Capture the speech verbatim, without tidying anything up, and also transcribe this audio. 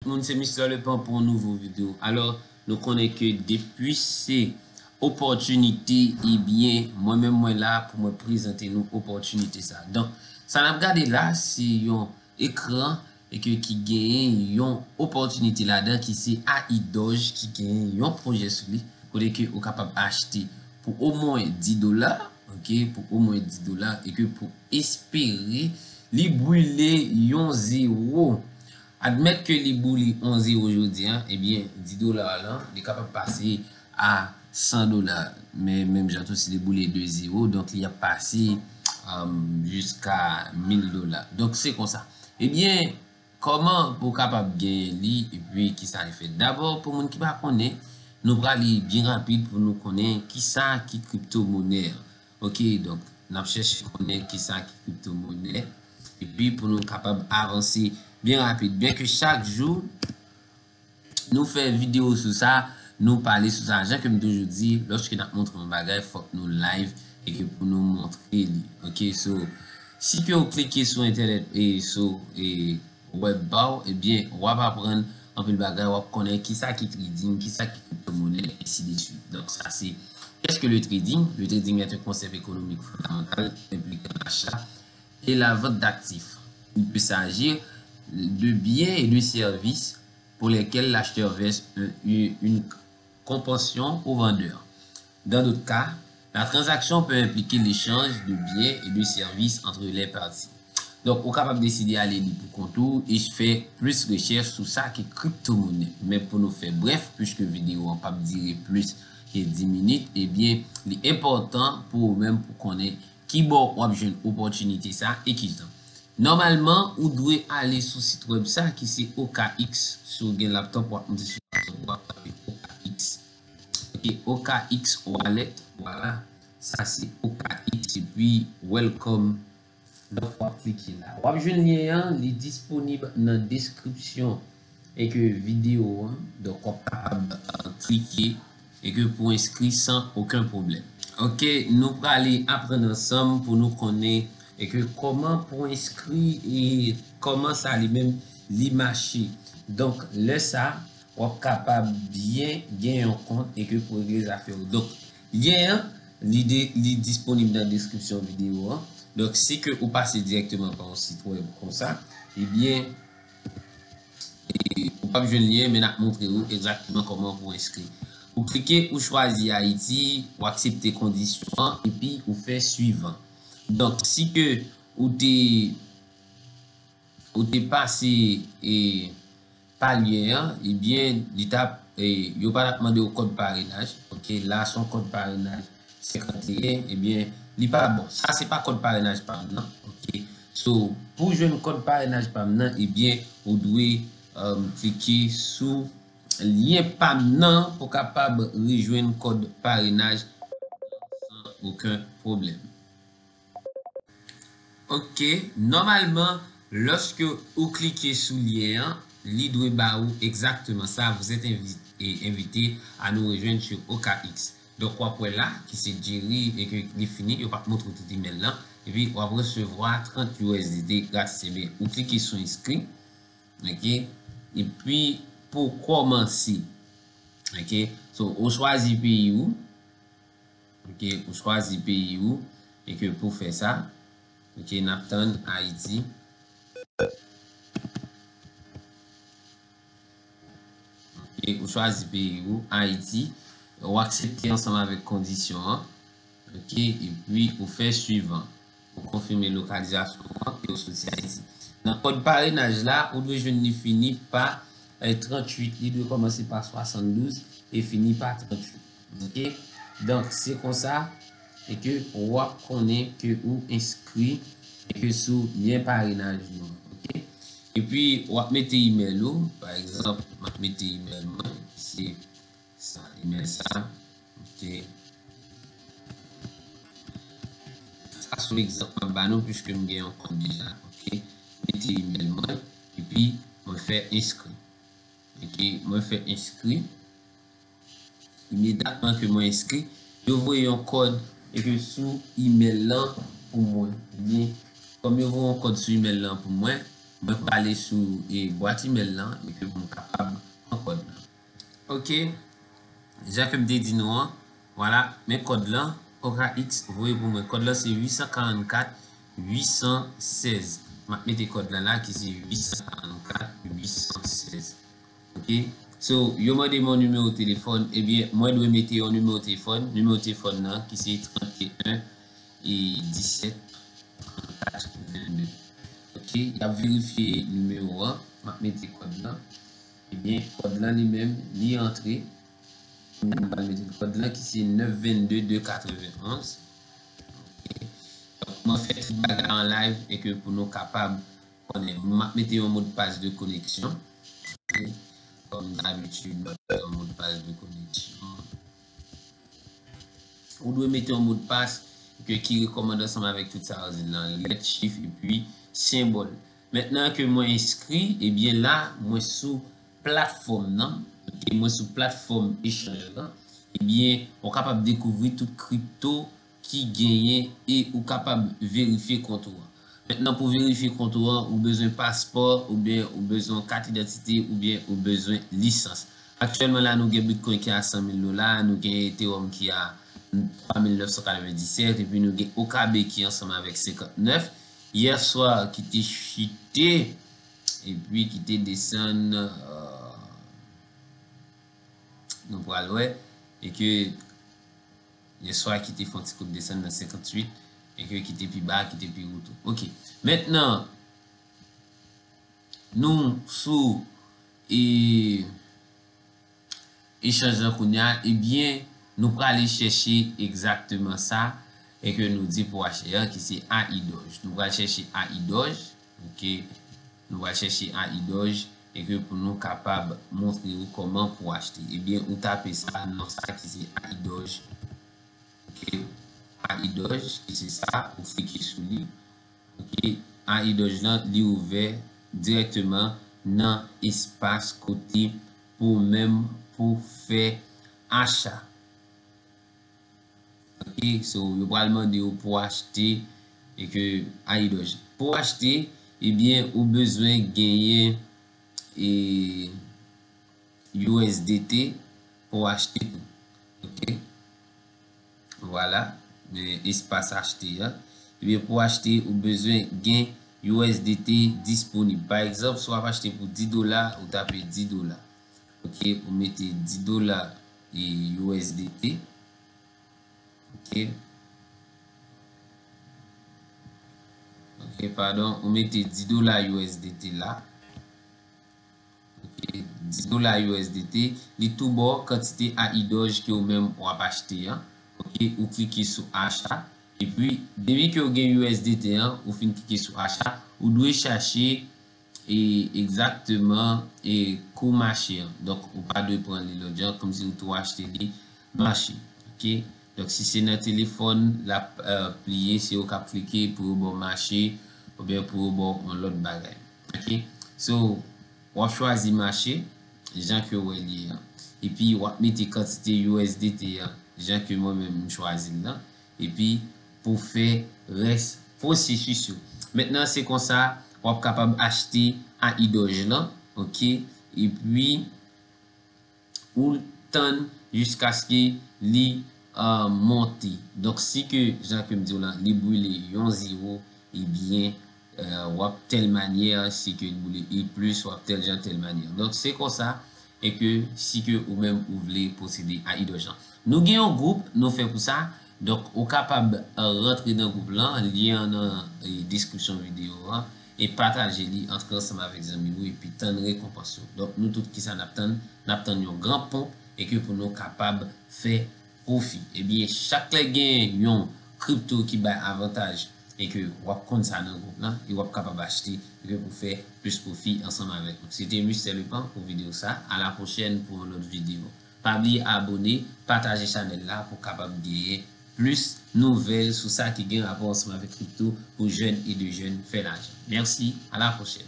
moun, se Mister Lepant pou yon nouvo videyo. Alò, nou konnen ke depi se opòtinite, ebyen, mwen menm mwen la pou mwen prezante nou opòtinite sa. Donk, sa n ap gade la, se yon ekran e ke ki genyen yon opòtinite ladan ki se A I Doge ki genyen yon pwojè sou li, kote ke ou kapab achte pou omwen dis dola, ok, pou omwen dis dola e ke pou espere li boule yon zewo. Admèt ke li boule yon zewo jodi a, ebyen, dis dola lan, li kapab pase a san dola. Men menm jan tou, si li boule de zewo, donk li ap pase, um, jiska mil dola. Donk se konsa. Ebyen, kòman pou w kapab genyen li, epi kisa li fè? Dabò, pou moun ki pa konnen, nou prale byen rapid pou nou konnen kisa ki kriptomonè. Ok, donk, n ap chèche konnen kisa ki kriptomonè, epi pou nou kapab avanse byen rapid. Byen ke chak jou, nou fè videyo sou sa, nou pale sou sa. Jan ke m toujou di, lòske n ap montre yon bagay, fòk nou live e ke pou nou montre li. Ok, so, si ke w klike sou entènèt e sou e web pa w, ebyen, w ap aprann anpil bagay, w ap konnen kisa ki trading, kisa ki kriptomonè, ensi de swit. Donk, sa se, qu'est-ce que le trading? Le trading est un concept économique fondamental qui implique l'achat et la vente d'actifs. Il peut s'agir de biens et de services pour lesquels l'acheteur verse un- une compensation au vendeur. Dans d'autres cas, la transaction peut impliquer l'échange de biens et de services entre les parties. Donk, ou kapab deside ale li pou kont ou e fè plis rechèch sou sa ki kriptomonè. Men pou nou fè brèf, piske videyo an p ap dire plis ke dis minit, ebyen, li enpòtan pou ou menm pou konnen kibò w ap jwenn opòtinite sa e kijan. Nòmalman, ou dwe ale sou sit wèb sa ki se O K X. Si w gen laptòp, w ap monte sou laptòp, w ap tape O K X. Ok, O K X Wallet, vwala. Sa se O K X, epi welcome. Donk, w ap klike la. W ap jwenn lyen an, li disponib nan deskripsyon e ke videyo an. Donk, w ap kapab, euh, klike e ke pou enskri san okenn pwoblèm. Ok, nou prale aprann ansanm pou nou konnen e ke kòman pou enskri e kòman sa li menm li mache. Donk, lè sa, w ap kapab byen gen yon kont e ke pou regle zafè w. Donk, lyen an, li, de, li disponib nan deskripsyon videyo an. Donk, si ke ou pase dirèkteman pa yon sit wèb konsa, ebyen, e, ou p ap jwenn lyen, men n ap montre ou egzakteman kòman pou enskri. Ou klike, ou chwazi Ayiti, ou aksepte kondisyon an, epi ou fè swivan. Donk, si ke ou te, ou te pase, e, pa lyen an, ebyen, li t ap, e, yo pa t ap mande w kòd parenaj. Ok, la se yon kòd parenaj senkanteyen, ebyen, li pa bon. Sa se pa kòd parenaj pa m nan. Ok, so, pou jwenn kòd parenaj pa m nan, ebyen, ou dwe, um, klike sou lyen pa m nan pou kapab rejwenn kòd parenaj san okenn pwoblèm. Ok, nòmalman, lòske ou klike sou lyen an, li dwe ba ou egzakteman sa. Vous êtes invi- et invité à nous rejoindre sur O K X. Donk, w ap wè la, ki se Jerry, e ke li fini, yo p ap montre w tout imèl lan. Epi, w ap resevwa trant U S D T gratis. Ebyen, ou klike sou enskri. Ok? Epi, pou kòmanse, ok? So, ou chwazi peyi ou. Ok, ou chwazi peyi ou, e ke pou fè sa, ok, n ap tann Ayiti. Ok, ou chwazi peyi ou, Ayiti, ou aksepte ansanm avèk kondisyon an, ok, epi ou fè swivan. Ou konfime lokalizasyon an e ou soti Ayiti. Nan kòd parenaj la, ou dwe jwenn li fini pa, eh, tranntuit. Li dwe kòmanse pa swasanndouz e fini pa tranntuit. Ok? Donk, se konsa e ke w ap konnen ke ou enskri e ke sou lyen parenaj nou an. Ok? Epi, w ap mete imèl ou. Pa egzanp, m ap mete imèl mwen. Se sa, imèl sa. Ok. Sa se yon egzanp m ap ba nou, piske m gen yon kont deja. Ok. Mete imèl mwen, epi mwen fè enskri. Ok, mwen fè enskri. Imedyatman ke mwen enskri, yo voye yon kòd e ke sou imèl lan pou mwen. Ebyen, kòm yo voye yon kòd sou imèl lan pou mwen, mwen prale sou, e, bwat imèl lan e ke pou m ka Ok, jan ke m te di nou an, vwala, men kòd lan, O K X voye pou mwen. Kòd lan se uit san karannkat uit san sèz. M ap mete kòd lan la ki se uit san karannkat uit san sèz. Ok. So, yo mande m yon nimewo telefòn, ebyen, mwen dwe mete yon nimewo telefòn, nimewo telefòn nan ki se trannteyen e disèt trannkat vennde. Ok, y ap verifye nimewo an, m ap mete kòd lan. Ebyen, kòd lan li menm, li antre. Kounye a m pral mete kòd lan ki se nèf vennde de katrevenn onz. Ok. Donk, mwen fè tout bagay an live e ke pou nou kapab konnen. M ap mete yon modpas de koneksyon. Ok. Kòm dabitid, m ap fè yon modpas de koneksyon. Ou dwe mete yon modpas ke ki rekòmande ansanm avèk tout sa yo di lan, lèt, chif, epi senbòl. Mentnan ke mwen enskri, ebyen la, mwen sou platfòm nan. Ok, mwen sou platfòm echanj lan. Ebyen, ou kapab dekouvri tout kripto ki genyen e ou kapab verifye kont ou an. Mentnan, pou verifye kont ou an, ou bezwen paspò, oubyen ou bezwen kat idantite, oubyen ou bezwen lisans. Aktyèlman la, nou gen Bitcoin ki a san mil dola, nou gen Ethereum ki a twa mil nèf san katrevenndisèt, epi nou gen O K B ki ansanm avèk senkantnèf. Yè swa, ki te chite, epi ki te desann, euh, nou pral wè, e ke yè swa ki te fè yon ti kout desann nan senkantuit, e ke ki te pi ba, ki te pi wo tou. Ok. Mentnan, nou sou, e, echanj lan kounye a, ebyen, nou prale chèche egzakteman sa, e ke nou di pou achte a, ki se A I Doge. Nou pral chèche A I Doge, ok? Nou pral chèche A I Doge, e ke pou nou kapab montre ou kòman pou achte. Ebyen, ou tape sa, non sa ki se A I Doge. Ok? A I Doge, ki se sa, ou klike sou li. Ok? A I Doge lan, li ouvè dirèkteman nan espas kote pou ou menm pou fè acha. Ok? So, yo pral mande ou pou achte e ke A I Doge. Pou achte, ebyen, ou bezwen genyen e U S D T pou achte tou. Ok? Vwala. Men espas achte a. Ebyen, pou achte, ou bezwen gen U S D T disponib. Pa egzanp, si w ap achte pou dis dola, ou tape dis dola. Ok? Ou mete dis dola e U S D T. Ok? Ok, padon, ou mete dis dola U S D T la. Ok, dis dola U S D T, li tou ba w kantite A I Doge ke ou menm w ap achte an. Ok, ou klike sou acha. Epi, depi ke w gen U S D T an, ou fin klike sou acha, ou dwe chache e egzakteman e kou mache an. Donk, ou pa dwe pran li lòt jan, kòmsi ou tou achte li mache. Ok? Donk, si se nan telefòn l ap, euh, pliye, se ou k ap klike pou yo ba w mache, oubyen pou yo ba w yon lòt bagay. Ok? So, w ap chwazi mache, jan ke w wè l ye an. Epi, w ap mete kantite U S D T an, jan ke mwen menm m chwazi l lan. Epi, pou fè rès pwosesis yo. Mentnan, se konsa, w ap kapab achte A I Doge lan, ok? Epi, ou tann jiskaske li, euh, monte. Donk, si ke, jan ke m di w lan, li boule yon zewo, ebyen, euh, w ap tèl manyè, si ke li boule plis, w ap tèl jan, tèl manyè. Donk, se konsa, e ke si ke ou menm ou vle posede A I Doge lan. Nou gen yon gwoup, nou fè pou sa. Donk, ou kapab, euh, rantre nan gwoup lan, lyen an nan, e, deskripsyon videyo an, e pataje li, antre ansanm avèk zanmi w, epi tann rekonpans yo. Donk, nou tout, kisa n ap tann? N ap tann yon gran ponp, e ke pou nou kapab fè pwofi. Ebyen, chak lè gen yon kripto ki bay avantaj, e ke w ap konn sa nan gwoup lan, e w ap kapab achte, e ke pou fè plis pwofi ansanm avèk nou. Se te Mistè Lepan pou videyo sa. A la pwochèn pou yon lòt videyo. Pa bliye abone, pataje chanèl la pou kapab genyen plis nouvèl sou sa ki gen rapò ansanm avèk kripto pou jèn e de jèn fè lajan. Mèsi, a la pwochèn.